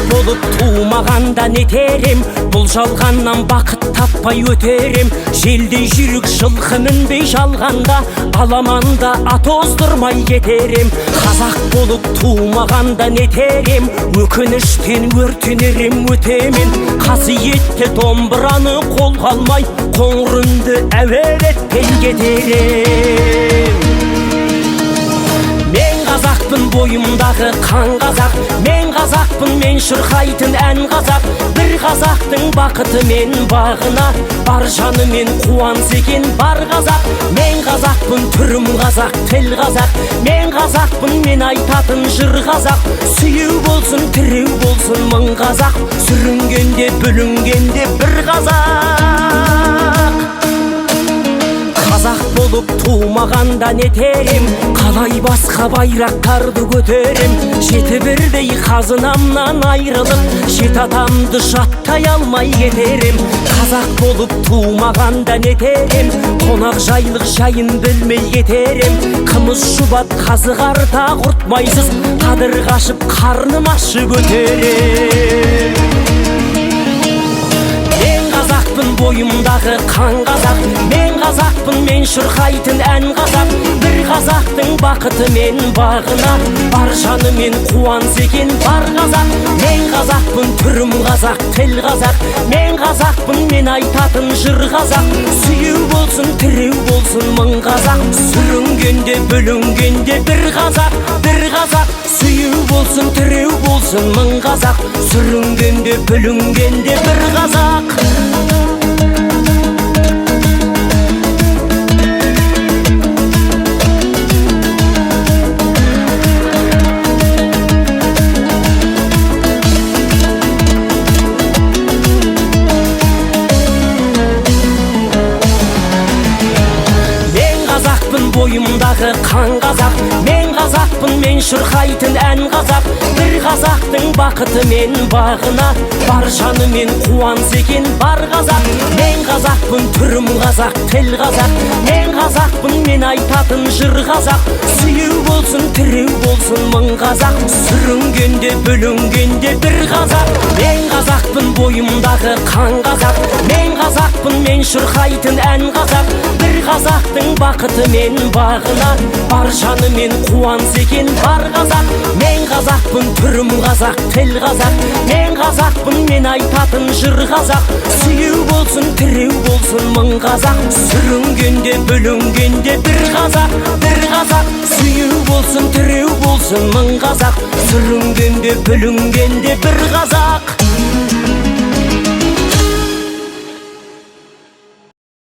Болып тумағанда нетерем, бұл жалғаннан бақыт таппай өтерем. Желдей жүйрік жылқы мінбей жалғанда, аламанда ат оздырмай кетерем. Қазақ болып тумағанда нетерем, өкініштен өртенерем өтемен. Қасиетті домбыраны қолға алмай, қоңыр үнді әуелетпей кетерем. Мен қазақпын, бойымдағы қан қазақ, мен қазақпын, мен шырқайтын ән қазақ. Бір қазақтың бақыты мен бағына, бар жанымен қуанса екен бар қазақ. Мен қазақпын, түрім қазақ, тіл қазақ, мен қазақпын, мен айтатын жыр қазақ. Сүйеу болсын, тіреу болсын мың қазақ, сүрінгенде бүлінгенде бір қазақ. Қазақ болып тумағанда нетерем, қалай басқа байрақтарды көтерем. Жеті бірдей қазынамнан айрылып, жеті атамды жаттай алмай кетерем. Қазақ болып тумағанда нетерем, қонақ жайлық жайын білмей кетерем. Қымыз шұбат қазы қарта құртмайсыз, қадір қашып қарным ашып өтерем. Мен қазақпын, бойымдағы қан қазақ, мен қазақпын, мен шырқайтын ән қазақ. Бір қазақтың бақыты мен бағына, бар жанымен қуанса екен бар қазақ. Мен қазақпын, түрім қазақ, тіл қазақ, мен қазақпын, мен айтатын жыр қазақ. Сүйеу болсын, тіреу болсын мың қазақ, сүрінгенде бүлінгенде бір қазақ, бір қазақ. Сүйеу болсын, тіреу болсын мың қазақ, сүрінгенде бүлінгенде бір қазақ. Бойымдағы қан қазақ, мен қазақпын, мен шырқайтын ән қазақ. Бір қазақтың бақыты мен бағына, бар жанымен қуанса екен бар қазақ. Мен қазақпын, түрім қазақ, тіл қазақ, мен қазақпын, мен айтатын жыр қазақ. Сүйеу болсын, тіреу болсын мың қазақ, сүрінгенде бүлінгенде бір қазақ. Мен қазақпын, бойымдағы қан қазақ, мен қазақпын, мен шырқайтын ән қазақ. Бір қазақтың бақыты мен бағына, бар жанымен қуанса екен бар қазақ. Мен қазақпын, түрім қазақ, тіл қазақ, мен қазақпын, мен айтатын жыр қазақ. Сүйеу болсын, тіреу болсын мың қазақ, сүрінгенде бүлінгенде бір қазақ, бір қазақ. Сүйеу болсын, тіреу болсын мың қазақ, сүрінгенде бүлінгенде бір қазақ.